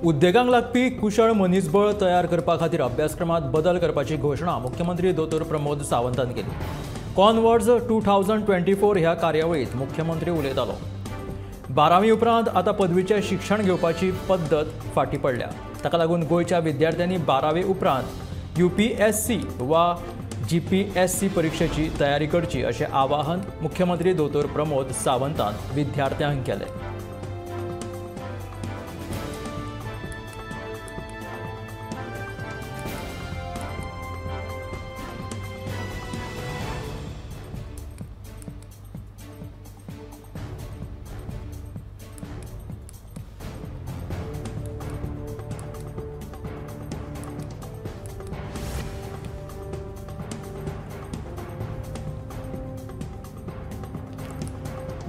उद्देगांक लागपी कुशळ मनीसबळ तयार करपा खातीर अभ्यासक्रमात बदल करपाची घोशणा मुख्यमंत्री दोतोर प्रमोद सावंतान केली. कॉनवर्ज 2024 ह्या कार्यावळीत मुख्यमंत्री उलयतालो. 12वी उपरांत आतां पदवीचें शिक्षण घेवपाची पद्दत फाटीं पडल्या. ताका लागून गोंयच्या विद्यार्थ्यांनी 12वी उपरांत UPSC वा GPSC परिक्षेची तयारी करची अशें आवाहन मुख्यमंत्री दोतोर प्रमोद सावंतान विद्यार्थ्यांक केलें.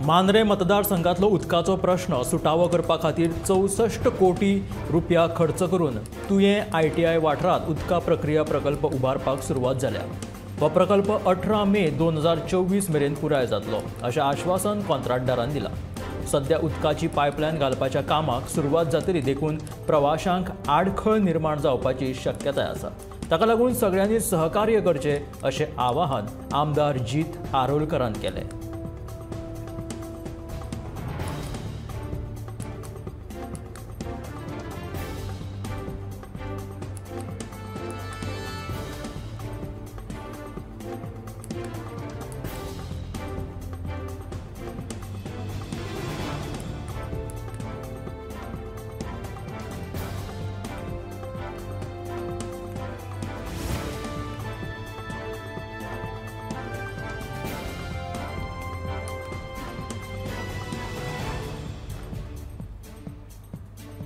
मांद्रे मतदारसंघातलो उदकाचो प्रश्न सुटावो करपा खातीर 64 कोटी रुपया खर्च करून तुयें ITI वाठारांत उदका प्रक्रिया प्रकल्प उबारपाक सुरवात जाल्या. हो प्रकल्प 18 मे 2024 मेरेन पुराय जातलो अशें आश्वासन कॉन्ट्रॅक्टदारान दिलां. सध्या उदकाची पायपलायन घालपाच्या कामाक सुरवात जातली देखून प्रवाशांक आडखळ निर्माण जावपाची शक्यताय आसा. ताका लागून सगळ्यांनी सहकार्य करचें अशें आवाहन आमदार जीत आरोलकरान केलें.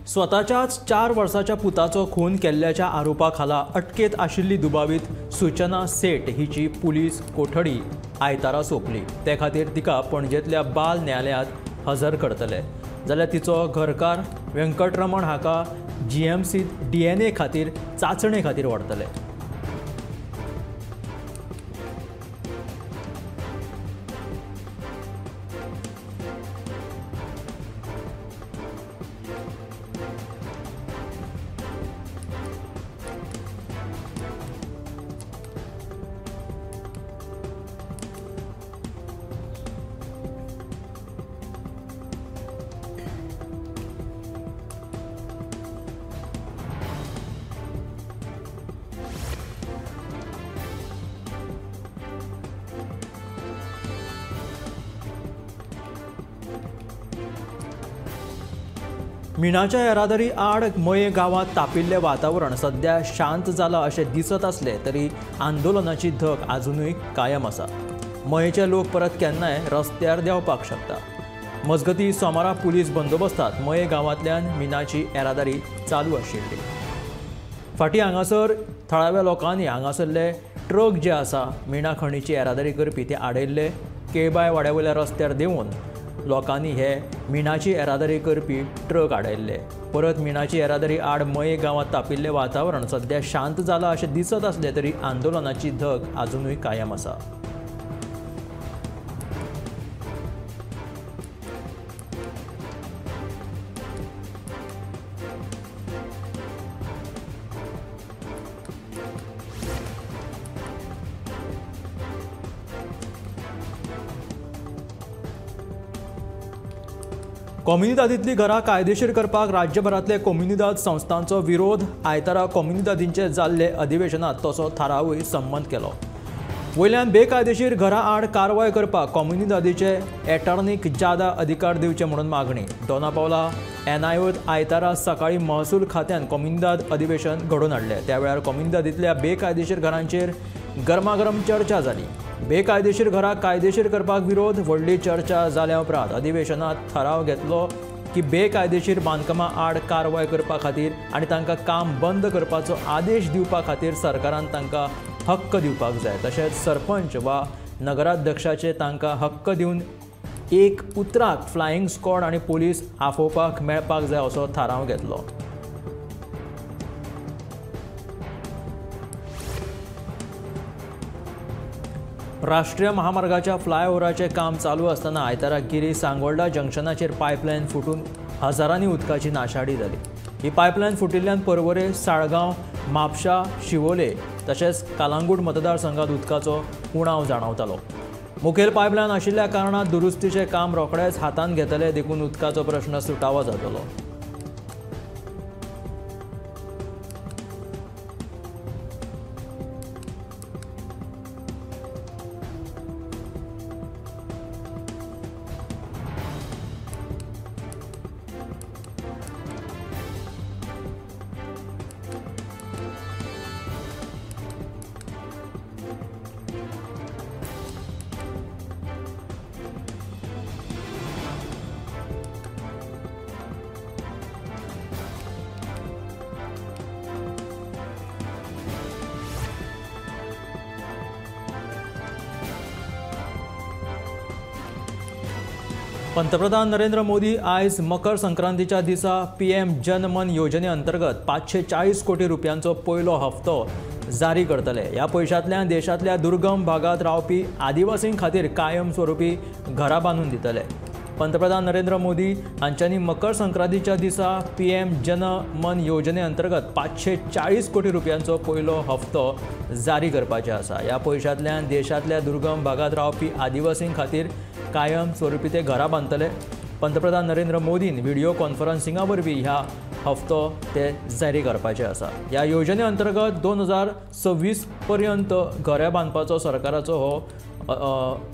स्वताच्याच 4 वर्साच्या पुताचो खून केल्ल्याच्या आरोपा खाला अटकेत आशिल्ली दुबावीत सूचना सेठ हिची पुलीस कोठडी आयतारा सोंपली. ते खातीर तिका पणजेंतल्या बाल न्यायालयांत हजर करतले. जाल्यार तिचो घरकार व्यंकटरमण हाका GMCत DNA खातीर चांचणे खातीर व्हरतले. मिणाच्या येरादारी आड मये गांवांत तापिल्लें वातावरण सध्या शांत जालां अशें दिसत आसलें तरी आंदोलनाची धक आजुनूय कायम आसा. मयेचे लोक परत केन्नाय रस्त्यार देंवपाक शकता. मजगतीं सोमारा पुलीस बंदोबस्तांत मये गांवांतल्यान मिनाची येरादारी चालू आशिल्ली. फाटीं हांगासर थळाव्या लोकांनी हांगासरले ट्रक जे आसा मिणा खणीची येरादारी करपी ते आडयल्ले. केळबाय वाड्या वयल्या रस्त्यार देंवून लोकांनी हे मिणाची येरादारी करपी ट्रक आडयल्ले. परत मिणाची येरादारी आड मये गांवांत तापिल्लें वातावरण सध्या शांत जालां अशें दिसत आसलें तरी आंदोलनाची धग आजुनूय कायम आसा. कोम्युनिदादींतलीं घरां कायदेशीर करपाक राज्यभरांतले कोम्युनिदाद संस्थांचो विरोध. आयतारा कोम्युनिदादींचे जाल्ले अधिवेशनांत तसो थारावूय संमत केलो. वयल्यान बेकायदेशीर घरां आड कारवाय करपाक कोम्युनिदादीचे एटॉर्नीक जादा अधिकार दिवचे म्हणून मागणी. दोनापावला एनआयओत आयतारा सकाळीं महसूल खात्यान कोम्युनिदाद अधिवेशन घडोवन हाडलें. त्या वेळार कोम्युनिदादींतल्या बेकायदेशीर घरांचेर गरमागरम चर्चा जाली. बेकायदेशीर घरां कायदेशीर करपाक विरोध. व्हडली चर्चा जाल्या उपरांत अधिवेशनांत थाराव घेतलो की बेकायदेशीर बांदकामां आड कारवाय करपा खातीर आनी तांकां काम बंद करपाचो आदेश दिवपा खातीर सरकारान तांकां हक्क दिवपाक जाय. तशेंच सरपंच वा नगराध्यक्षाचे तांकां हक्क दिवन एक उतराक फ्लायिंग स्क्वॉड आनी पुलीस आफोवपाक मेळपाक जाय असो थाराव घेतलो. राष्ट्रीय महामार्गाच्या फ्लायओव्हराचें काम चालू आसतना आयतारा गिरी सांगोल्डा जंक्शनाचेर पायपलायन फुटून हजारांनी उदकाची नाशाडी जाली. ही पायपलायन फुटिल्ल्यान पर्वरे, साळगांव, म्हापशा, शिवोले तशेंच कालांगूट मतदारसंघात उदकाचो उणाव जाणवतालो। मुखेल पायपलायन आशिल्ल्या कारणान दुरुस्तीचें काम रोखडेंच हातांत घेतले, देखून उदकाचो प्रश्न सुटावो जातलो। पंतप्रधान नरेंद्र मोदी आयज मकर संक्रांतीच्या दिसा पीएम जनमन योजने अंतर्गत 540 कोटी रुपयांचो पयलो हप्तो जारी करतले। ह्या पयशांतल्यान देशांतल्या दुर्गम भागात रावपी आदिवासीं खातीर कायमस्वरूपी घरां बांदून दितले। पंतप्रधान नरेंद्र मोदी हांच्यांनी मकर संक्रांतीच्या दिसा पीएम जनमन योजने अंतर्गत 540 कोटी रुपयांचो पयलो हप्तो जारी करपाचे आसा। ह्या पयशांतल्यान देशांतल्या दुर्गम भागात रावपी आदिवासीं खातीर कायमस्वरूपी ते घरां बांदतले। पंतप्रधान नरेंद्र मोदीन व्हिडिओ कॉन्फरन्सिंगा वरवीं ह्या हप्तो ते जारी करपाचे आसा। ह्या योजने अंतर्गत 2026 पर्यंत घरां बांदपाचो सरकाराचो हो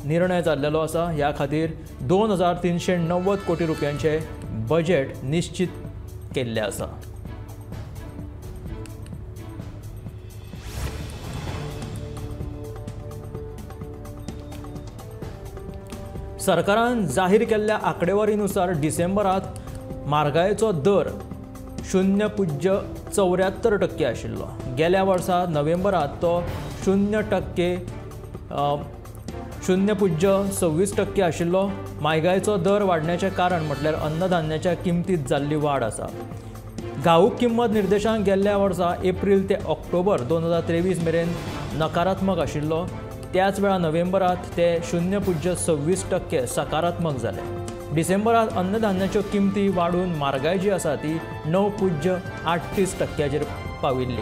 निर्णय जाल्लो आसा। ह्या खातीर 2390 कोटी रुपयांचे बजेट निश्चित केल्लें आसा। सरकारान जाहीर केल्ल्या आंकडेवारीनुसार डिसेंबरात म्हारगायेचो दर 0.74% आशिल्लो। गेल्या वर्सा नोव्हेंबरात तो 0.26% आशिल्लो। म्हारगायेचो दर वाडण्याचें कारण म्हटल्यार अन्नधान्याच्या किमतीत जाल्ली वाड आसा। घाऊक किंमत निर्देशांक गेल्ल्या वर्सा एप्रील ते ऑक्टोबर 2023 मेरेन नकारात्मक आशिल्लो। त्याच वेळा नोव्हेंबरात ते 0.26% सकारात्मक जाले। डिसेंबरात अन्नधान्याच्यो किमती वाडून म्हारगाय जी आसा ती 9.38% पाविल्ली।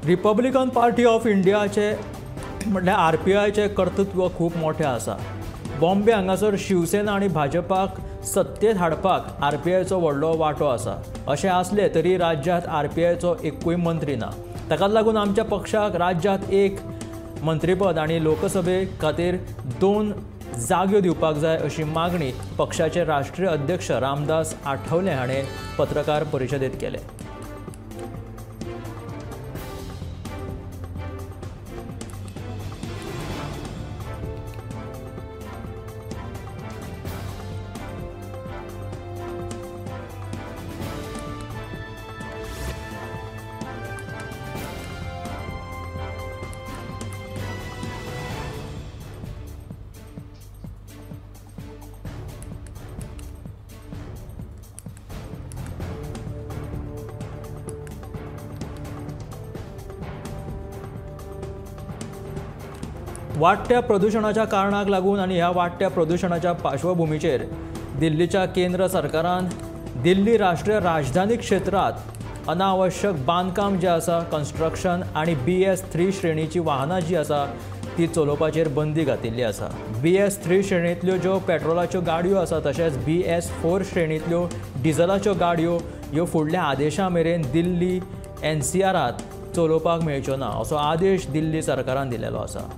रिपब्लिकन पार्टी ऑफ इंडियाचे म्हटल्यार आरपीआयचे कर्तृत्व खूब मोठें आसा। बॉम्बे हांगासर शिवसेना आनी भाजपाक सत्तेत हाडपाक आरपीआयचो व्हडलो वांटो आसा। अशें आसलें तरी राज्यांत आरपीआयचो एकूय मंत्री ना। ताकाच लागून आमच्या पक्षाक राज्यांत एक मंत्रीपद आनी लोकसभे खातीर 2 जाग्यो दिवपाक जाय अशी मागणी पक्षाचे राष्ट्रीय अध्यक्ष रामदास आठवले हाणें पत्रकार परिशदेंत केले। वाडट्या प्रदुशणाच्या कारणाक लागून आनी ह्या वाडट्या प्रदुशणाच्या पार्श्वभूमीचेर दिल्लीच्या केंद्र सरकारान दिल्ली राष्ट्रीय राजधानी क्षेत्रांत अनावश्यक बांदकाम जें आसा, कन्स्ट्रक्शन आनी BS3 श्रेणीची वाहनां जी आसा ती चलोवपाचेर बंदी घातिल्ली आसा। BS3 श्रेणींतल्यो ज्यो पेट्रोलाच्यो गाडयो आसा तशेंच BS4 श्रेणींतल्यो डिझलाच्यो गाडयो ह्यो फुडल्या आदेशा मेरेन दिल्ली NCRांत चलोवपाक मेळच्यो ना असो आदेश दिल्ली सरकारान दिलेलो आसा।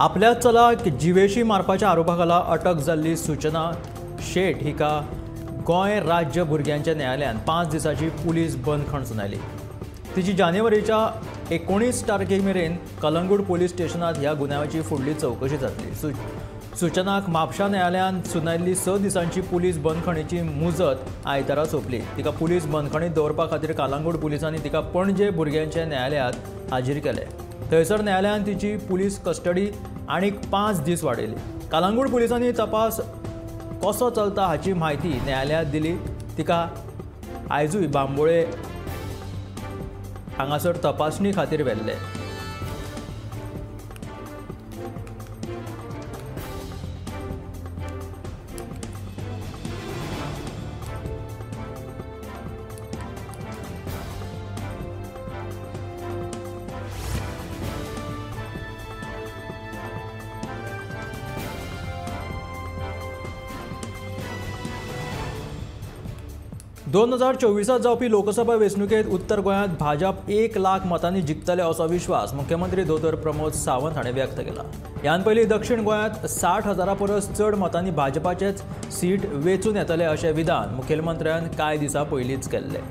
आपल्या चलाक जिवेशी मारपाच्या आरोपाखाला अटक जाल्ली सूचना शेठ हिका गोंय राज्य भुरग्यांच्या न्यायालयान 5 दिसांची पुलीस बंदखण सुनायली. तिची जानेवारीच्या 19 तारखे मेरेन कलंगूट पोलीस स्टेशनात ह्या गुन्यांवाची फुडली चवकशी जातली. सूचनाक म्हापशा न्यायालयान सुनायल्ली 6 दिसांची पुलीस बंदखणीची मुजत आयतारा सोंपली. तिका पुलीस बंदखणीत दवरपा खातीर कलंगूट पुलिसांनी तिका पणजे भुरग्यांच्या न्यायालयांत हाजीर केले. थंयसर न्यायालयान तिची पुलीस कस्टडी आनीक 5 दीस वाडयली. कलंगूट पुलिसांनी तपास कसो चलता हाची म्हायती न्यायालयांत दिली. तिका आयजूय बांबोळे हांगासर तपासणी खातीर व्हेल्ले. दोन 2024 जावपी लोकसभा वेंचणुकेंत उत्तर गोंयांत भाजप 1 लाख मतांनी जिखतले असो विश्वास मुख्यमंत्री दोतोर प्रमोद सावंत हाणें व्यक्त केला. ह्यान पयलीं दक्षिण गोंयांत 60,000 परस चड मतांनी भाजपाचेच सीट वेंचून येतले अशें विधान मुखेलमंत्र्यान कांय दिसां पयलींच केल्लें.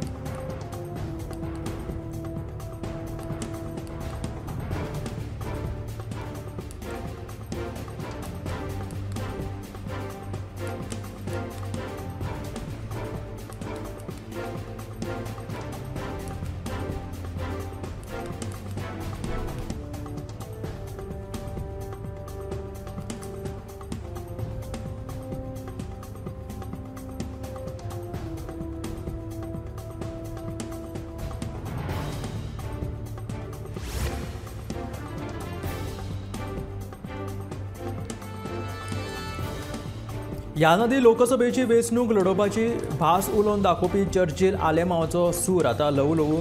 ह्या आदीं लोकसभेची वेंचणूक लडोवपाची भास उलोवन दाखोवपी चर्चिल आलेमांवचो सूर आतां ल्हवू ल्हवू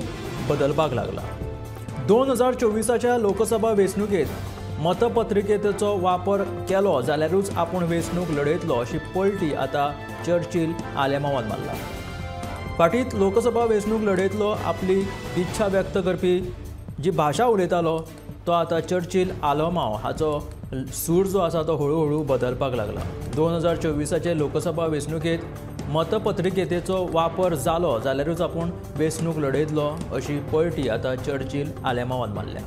बदलपाक लागला. 2024च्या लोकसभा वेंचणुकेंत मतपत्रिकेचो वापर केलो जाल्यारूच आपूण वेंचणूक लडयतलो अशी पलटी आतां चर्चिल आलेमांवान मारला. फाटींत लोकसभा वेंचणूक लडयतलो आपली इच्छा व्यक्त करपी जी भाशा उलयतालो तो आतां चर्चिल आलेमांव हाचो सूर जो आसा तो हळूहळू बदलपाक लागला. 2024चे लोकसभा वेंचणुकेंत मतपत्रिकेचो वापर जालो जाल्यारूच आपूण वेंचणूक लडयतलो अशी पलटी आतां चर्चिल आलेमांवान मारल्या.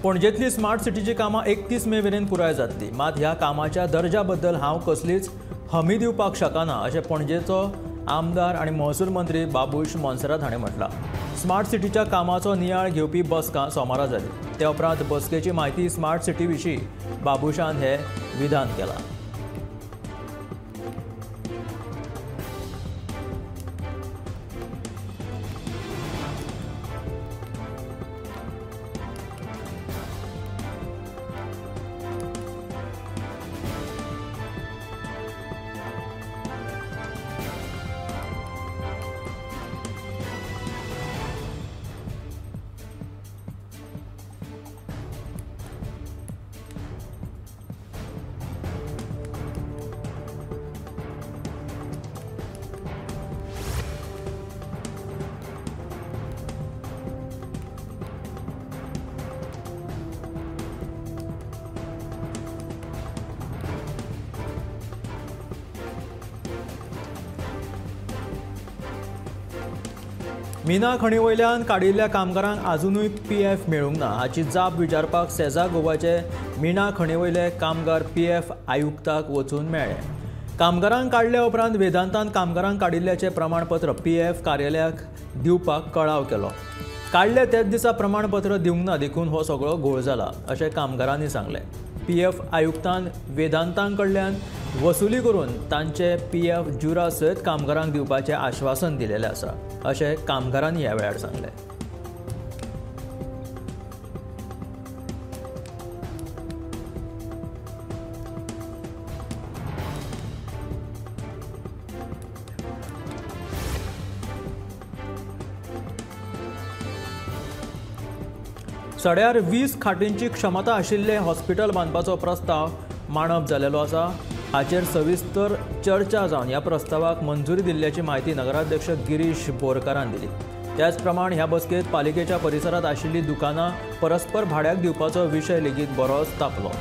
पणजेंतली स्मार्ट सिटीची कामां 31 मे मेरेन पुराय जातली. मात ह्या कामाच्या दर्जा बद्दल हांव कसलीच हमी दिवपाक शकना अशें पणजेचो आमदार आनी महसूल मंत्री बाबूश मोन्सेरात हाणें म्हटलां. स्मार्ट सिटीच्या कामाचो नियाळ घेवपी बसका सोमारा जाली. ते उपरांत बसकेची म्हायती स्मार्ट सिटी विशीं बाबूशान हें विधान केलां. मिना खणी वयल्यान काडिल्ल्या कामगारांक आजुनूय पीएफ मेळूंक ना हाची जाप विचारपाक सेजा गोवाचे मिना खणी वयले कामगार पीएफ आयुक्ताक वचून मेळ्ळे. कामगारांक काडल्या उपरांत वेदांतान कामगारांक काडिल्ल्याचें प्रमाणपत्र पीएफ कार्यालयाक दिवपाक कळाव केलो. काडले त्याच दिसा प्रमाणपत्र दिवंक ना देखून हो सगळो घोळ जाला अशें कामगारांनी सांगलें. पीएफ आयुक्तान वेदांतां कडल्यान वसुली करून तांचे पीएफ जुरा सयत कामगारांक दिवपाचें आश्वासन दिलेलें आसा अशें कामगारांनी ह्या वेळार सांगलें. सड्यार 20 खाटींची क्षमता आशिल्लें हॉस्पिटल बांदपाचो प्रस्ताव मांडप जाल्लो आसा। हाचेर सविस्तर चर्चा जावन ह्या प्रस्तावाक मंजुरी दिल्ल्याची म्हायती नगराध्यक्ष गिरीश बोरकारान दिली। त्याच प्रमाण ह्या बसकेत पालिकेच्या परिसरात आशिल्ली दुकानां परस्पर भाड्याक दिवपाचो विशय लेगीत बरोच तापलो।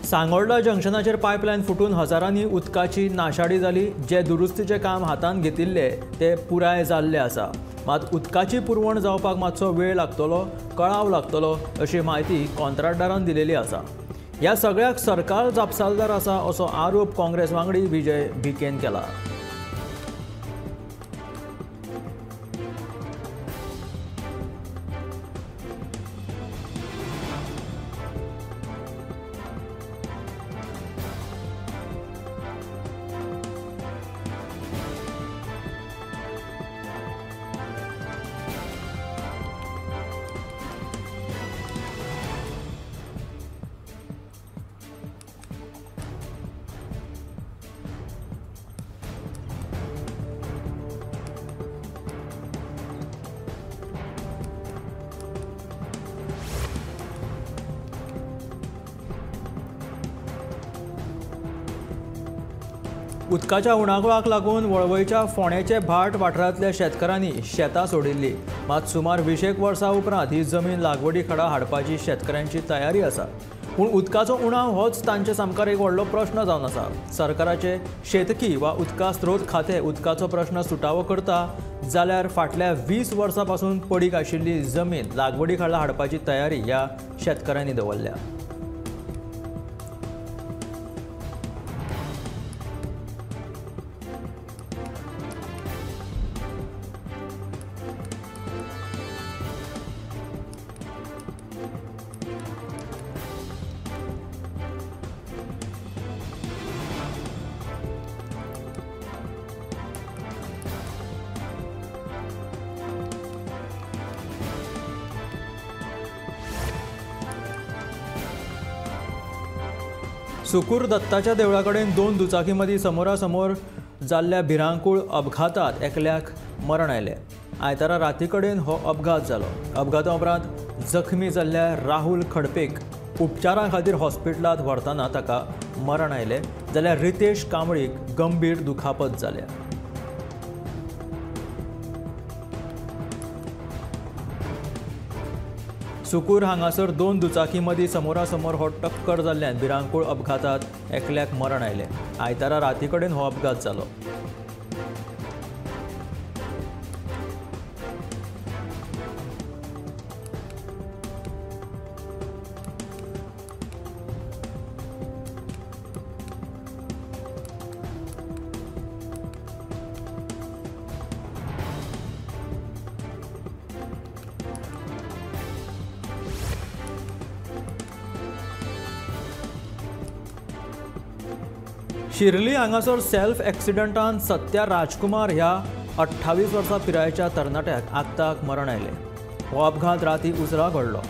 सांगोल्डा जंक्शनाचेर पायपलायन फुटून हजारांनी उदकाची नाशाडी जाली। जे दुरुस्तीचें काम हातांत घेतिल्ले ते पुराय जाल्ले आसा, मात उदकाची पुरवण जावपाक मातसो वेळ लागतलो, कळाव लागतलो अशी म्हायती कॉन्ट्रॅक्टदारान दिलेली आसा। ह्या सगळ्याक सरकार जापसालदार आसा असो आरोप काँग्रेस वांगडी विजय भिकेन केला। उदकाच्या उणावाक लागून वळवयच्या फोंडेचे भाट वाठारांतल्या शेतकारांनी शेतां सोडिल्ली, मात सुमार 20 वर्सां उपरांत ही जमीन लागवडी खाला हाडपाची शेतकऱ्यांची तयारी आसा। पूण उदकाचो उणाव होच तांचे सामकार एक व्हडलो प्रश्न जावन आसा। सरकाराचे शेतकी वा उदका स्रोत खातें उदकाचो प्रश्न सुटावो करता जाल्यार फाटल्या 20 वर्सां पासून पडीक आशिल्ली जमीन लागवडी खाला हाडपाची तयारी ह्या शेतकऱ्यांनी दवरल्या। सुकूर दत्ताच्या देवळा कडेन 2 दुचाकी मदीं समोरासमोर जाल्ल्या भिरांकूळ अपघातात एकल्याक मरण आयलें। आयतारा राती कडेन हो अपघात जालो। अपघाता उपरांत जखमी जाल्ल्या राहुल खडपेक उपचारा खातीर हॉस्पिटलांत व्हरतना ताका मरण आयलें, जाल्यार रितेश कांबळीक गंभीर दुखापत जाल्या। सुकूर हांगासर 2 दुचाकी मदीं समोरासमोर हो टक्कर जाल्ल्यान भिरांकूळ अपघातात एकल्याक मरण आयलें। आयतारा राती कडेन हो अपघात जालो। शिर्ली हांगासर सेल्फ एक्सिडंटान सत्या राजकुमार ह्या 28 वर्सां पिरायेच्या तरणाट्याक आक्ताक मरण आयलें। हो अपघात राती उसरां घडलो।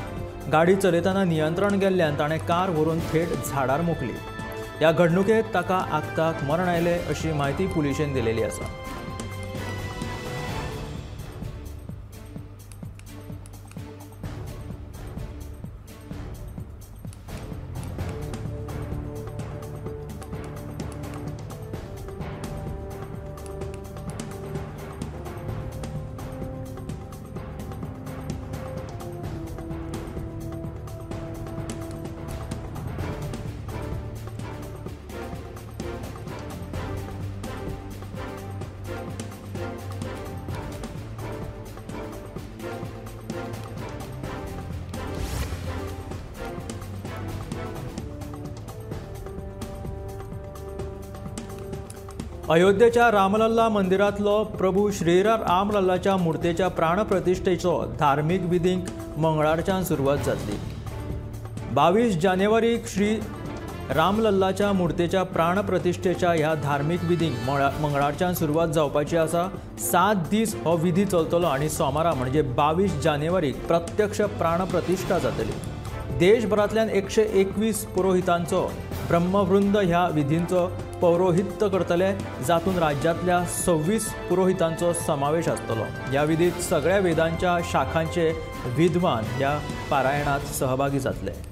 गाडी चलयतना नियंत्रण गेल्ल्यान ताणें कार व्हरून थेट झाडार मोखली। ह्या घडणुकेंत ताका आक्ताक मरण आयलें अशी म्हायती पुलिशेन दिलेली आसा। अयोध्येच्या रामलल्ला मंदिरांतलो प्रभू श्री रामलल्लाच्या मूर्तेच्या प्राणप्रतिश्ठेचो धार्मीक विधींक मंगळारच्यान सुरवात जातली. 22 जानेवारीक श्री रामलल्लाच्या मूर्तेच्या प्राणप्रतिश्ठेच्या ह्या धार्मीक विधींक मंगळारच्यान सुरवात जावपाची आसा. 7 दीस हो विधी चलतलो आनी सोमारा म्हणजे 22 जानेवारीक प्रत्यक्ष प्राणप्रतिश्ठा जातली. देशभरांतल्यान 121 पुरोहितांचो ब्रह्मवृंद ह्या विधींचो पौरोहित्य करतले, जातून राज्यांतल्या 26 पुरोहितांचो समावेश आसतलो. ह्या विधीत सगळ्या वेदांच्या शाखांचे विद्वान ह्या पारायणात सहभागी जातले.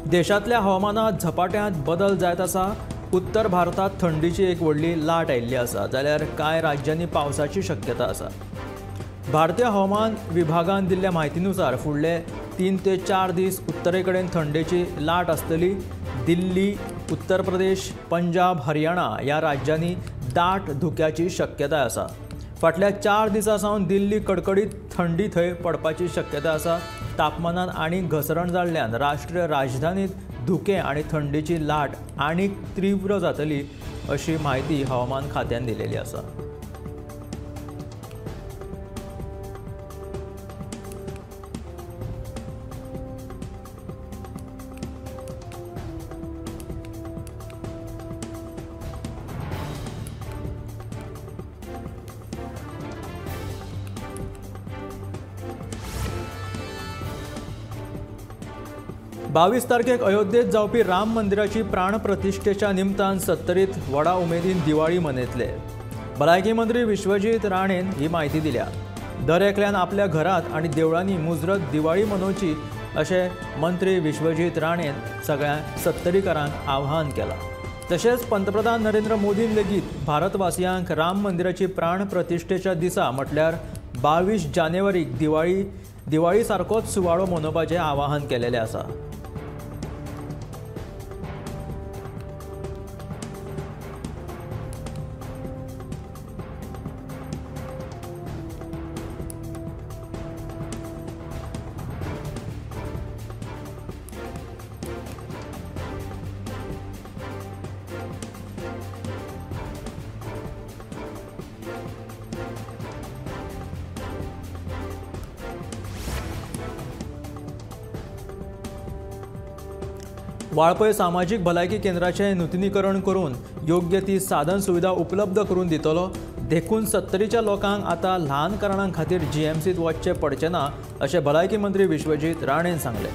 देशांतल्या हवामानात झपाट्यांत बदल जायत आसा. उत्तर भारतांत थंडीची एक व्हडली लाट आयिल्ली आसा, जाल्यार कांय राज्यांनी पावसाची शक्यता आसा. भारतीय हवामान विभागान दिल्ल्या म्हायतीनुसार फुडले 3 ते 4 दीस उत्तरे कडेन थंडेची लाट आसतली. दिल्ली, उत्तर प्रदेश, पंजाब, हरियाणा ह्या राज्यांनी दाट धुक्याची शक्यताय आसा. फाटल्या 4 दिसां सावन दिल्ली कडकडीत थंडी थंय पडपाची शक्यता आसा. तापमानात आनीक घसरण जाल्ल्यान राष्ट्रीय राजधानीत धुकें आनी थंडीची लाट आनीक तीव्र जातली अशी म्हायती हवामान खात्यान दिलेली आसा. बावीस तारखेक अयोध्येत जावपी राम मंदिराची प्राणप्रतिश्ठेच्या निमतान सत्तरीत व्हडा उमेदीन दिवाळी मनयतले. भलायकी मंत्री विश्वजीत राणेन ही म्हायती दिल्या. दर एकल्यान आपल्या घरांत आनी देवळांनी मुजरत दिवाळी मनोवची अशें मंत्री विश्वजीत राणेन सगळ्या सत्तरीकारांक आव्हान केलां. तशेंच पंतप्रधान नरेंद्र मोदीन लेगीत भारतवासियांक राम मंदिराची प्राणप्रतिश्ठेच्या दिसा म्हटल्यार 22 जानेवारीक दिवाळी सारकोच सुवाळो मनोवपाचें आवाहन केलेलें आसा. वाळपय सामाजीक भलायकी केंद्राचें नुतनीकरण करून योग्य ती साधन सुविधा उपलब्ध करून दितलो, देखून सत्तरीच्या लोकांक आतां ल्हान कारणां खातीर जीएमसींत वचचें पडचें ना अशें भलायकी मंत्री विश्वजीत राणेन सांगलें.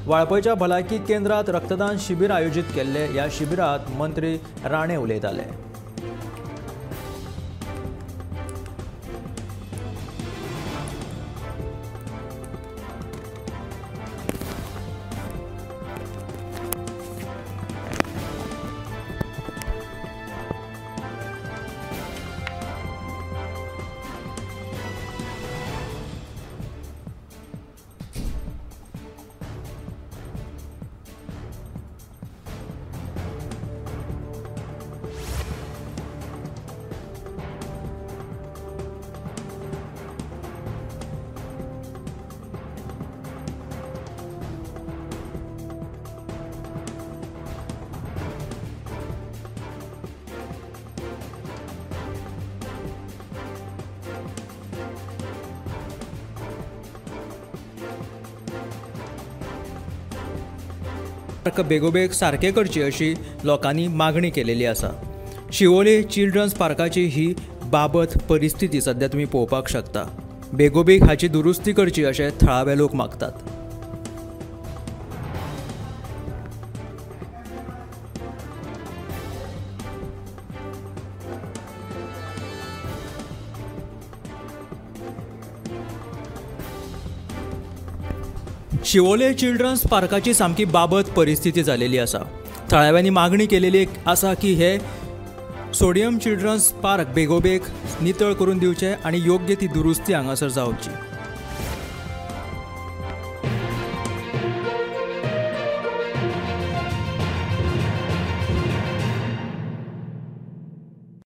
वाळपयच्या भलायकी केंद्रांत रक्तदान शिबीर आयोजीत केल्लें. ह्या शिबिरांत मंत्री राणे उलयताले. बेगोबेग सारके करची अशी लोकांनी मागणी केलेली आसा. शिवोले चिल्ड्रन्स पार्काची ही बाबत परिस्थिती सध्या तुमी पळोवपाक शकता. बेगोबेग हाची दुरुस्ती करची अशें थळावे लोक मागतात. शिवोले चिल्ड्रन्स पार्काची सामकी बाबत परिस्थिती जालेली आसा. थळाव्यांनी मागणी केलेली आसा की हे सोडियम चिल्ड्रन्स पार्क बेगोबेग नितळ करून दिवचे आनी योग्य ती दुरुस्ती हांगासर जावची.